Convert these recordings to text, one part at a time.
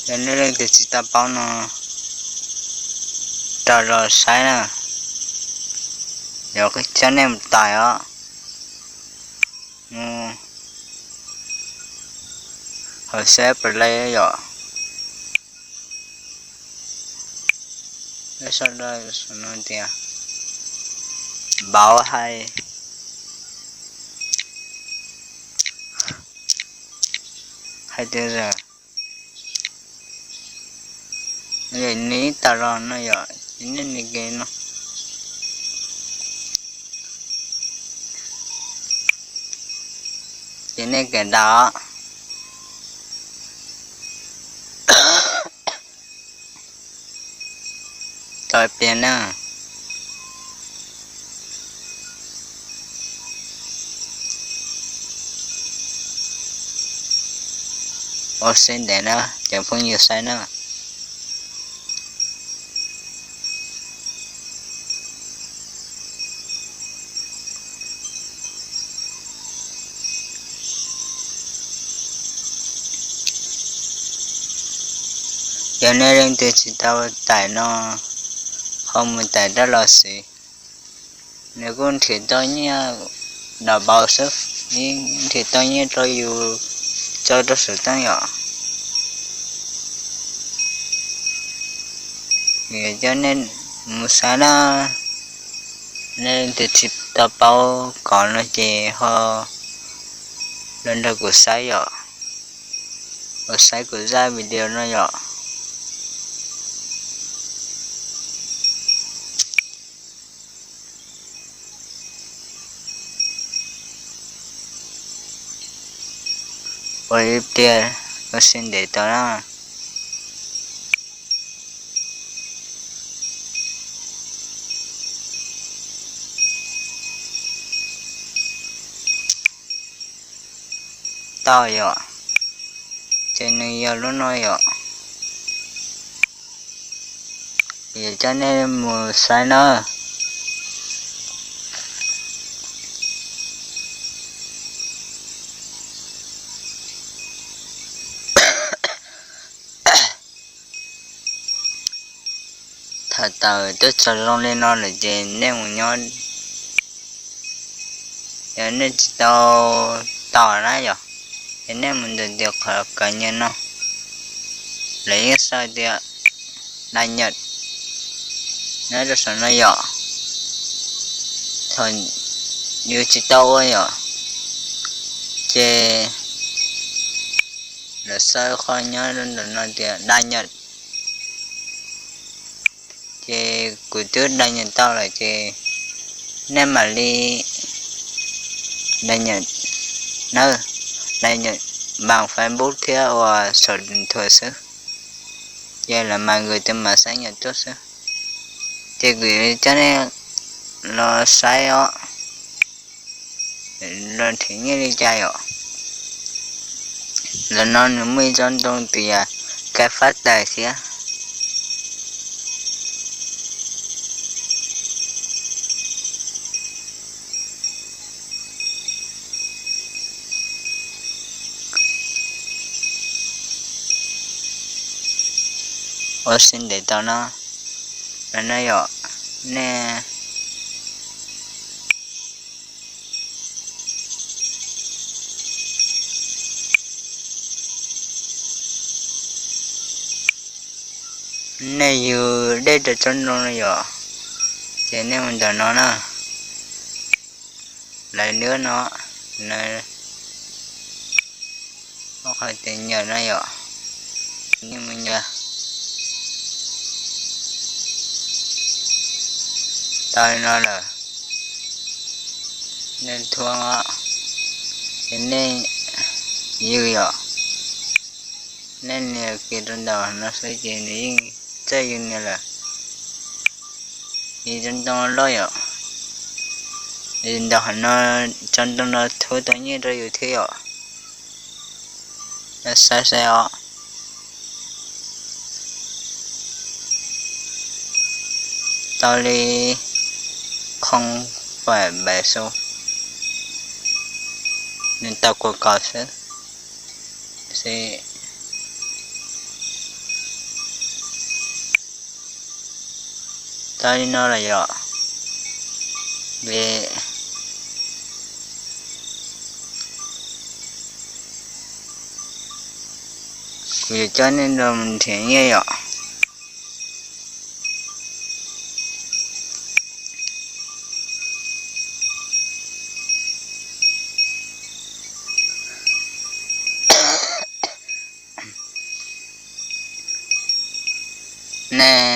Yog nej leej twg tsis tau paub no, rau los saib na, yuav coj nej mus tais os, mus hauv saib play yom. Sau da no tias, npauv hais, hais tias, nws ib tag los no yom, ces nej nias ke no, ces nej kawm daus os. Tau piav na. Ua si ntev na, cov phooj ywg saib na. Yog nej leej twg tsis tau tais no, ho mus tais dab los xwb, nws kuj nrhiav tau nyiaj, daus npaum xwb, nrhiav tau nyiaj rau yus tso rau saum teeb yom. Coj nej mus saib na, nej leej twg tsis tau paub kov no ces ho los nrog kuv saib yom, los saib kuv zaj video no yom. Ua ib pliag, ua si ntev tau na. Tau yom, ces nws yog lub no yom. Yog coj nej mus saib na. Thaum tawm twb txog zoo li no lawm ces nej mus nyob, yog nej tsis tau tos na yom, ces nej mus ntawm tus qhov kawm nyias no, lawv yeej sau tias đăng nhập nyob rau saum no yom. Thaum yus tsis tau ua yom, ces lawv sau qhov nyob ntawm no tias đăng nhập. Ces kuv twb đăng nhập tau lawm ces nej mam li đăng nhập nawb, đăng nhập bằng Facebook thiab uas số điện thoại xwb. Ces lawv mam gửi tin nhắn xác nhận tuaj xwb. Ces kuv coj nej los saib os, los nrhiav nyiaj li cas yom. Ntawm no nws muaj ib tsob ntoo tias khai phát tài thiab. Ua si ntev tau no, no yom, nej nej yug dej rau tsob ntoo no yom, ces nej mus ntawm no na, lawv nws no, qhov tias nhập no yom, nej mus nhập tau li no lawm, nej thuam, ces nej yug yom, nej nias kiag rau ntawm no xwb ces nws yeej txawj yug nias lawm. Yug tsob ntoo loj yom, ntawm no, tsob ntoo no thuam tau nyiaj rau yus thiab yom. Saib saib os. Tau li không phẩy bảy xu, nws tau quảng cáo xwb. Tau li no lawm yom. Kuv yuav coj nej nrog mus nrhiav nyiaj yom. Nej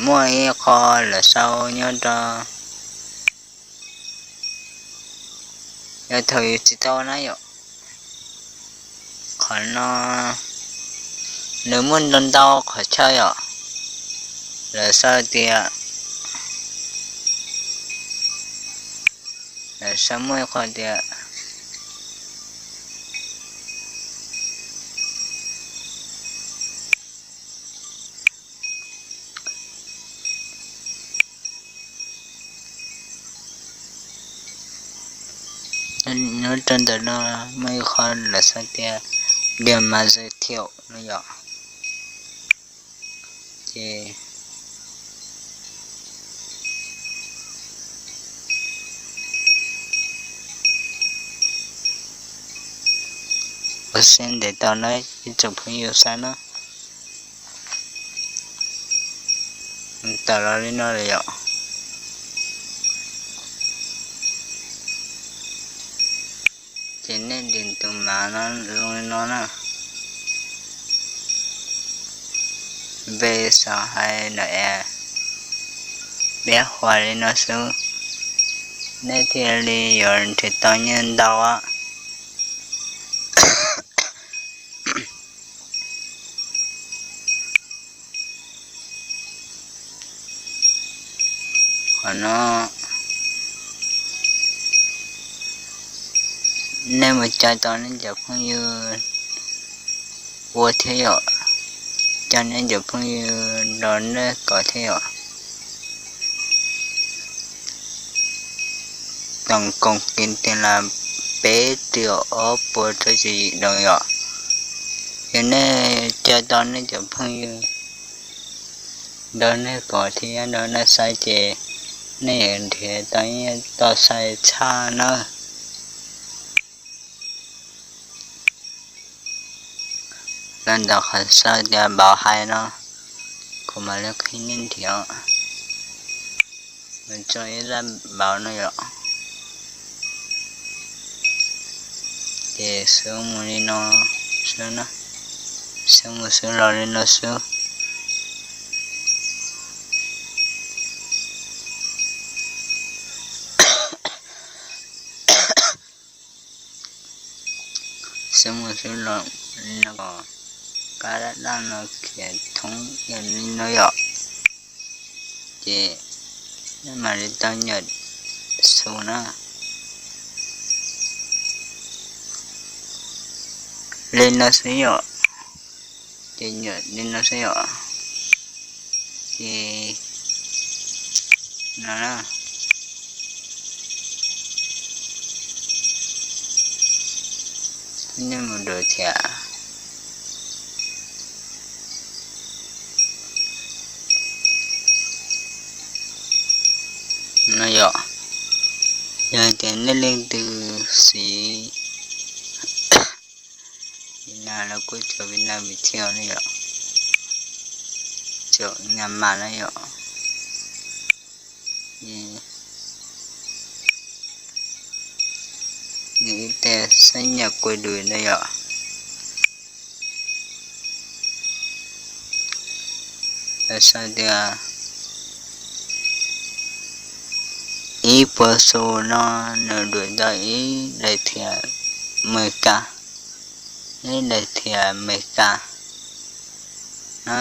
muaj ib qho lawv sau nyob rau, yog thaum yus tsis tau na yom, qhov no nws muaj ntau ntau qhov chaw yom. Lawv sau tias, lawv sau muaj ib qho tias nyob rau ntawm no muaj ib qho lawv sau tias Điện Mã Giới Thiệu no yom. Ces ua siab ntev tau na ib tsoom phooj ywg saib na. Tawm los li no lawm yom. Ces nej ntim tus mav no zoo li no na. Npe xov hais no es, peb hais li no xwb, nej thiaj li yuav nrhiav tau nyiaj ntau. Qhov no nej mus coj tau nej cov phooj ywg ua thiab yom, coj nej cov phooj ywg nrog nej kov thiab yom. Tổng cộng kiếm tiền là peb triệu ob puas rau caum yim đồng yom. Yog nej coj tau nej cov phooj ywg nrog nej kov thiab nrog nej saib ces nej yuav nrhiav tau nyiaj tau sai tshaj na. Los ntawm qhov sau tias bảo hành no, kuv mam li qhib nej nrhiav. Mus tso ib zaj bảo no yom. Ces xwb mus li no xwb na, xwb mus xwb los li no xwb. Xwb mus xwb los li no kom kab daj daj no khiav thoob li no yom. Ces nej mam li tau nyuam xu na. Li no xwb yom. Ces nyuam li no xwb yom. Ces no na, nej mus dua thiab. No yom, yog tias nej leej twg siv Việt Nam los kuj tsuas Việt Nam Viettel no yom, tsuas Myanmar no yom. Nws ib teg xab nyas kua dub ntawd yom. Lawv sau tias ib puas xu no nws dua tau ib daim thiab Amelikas, ib daim thiab Amelikas na.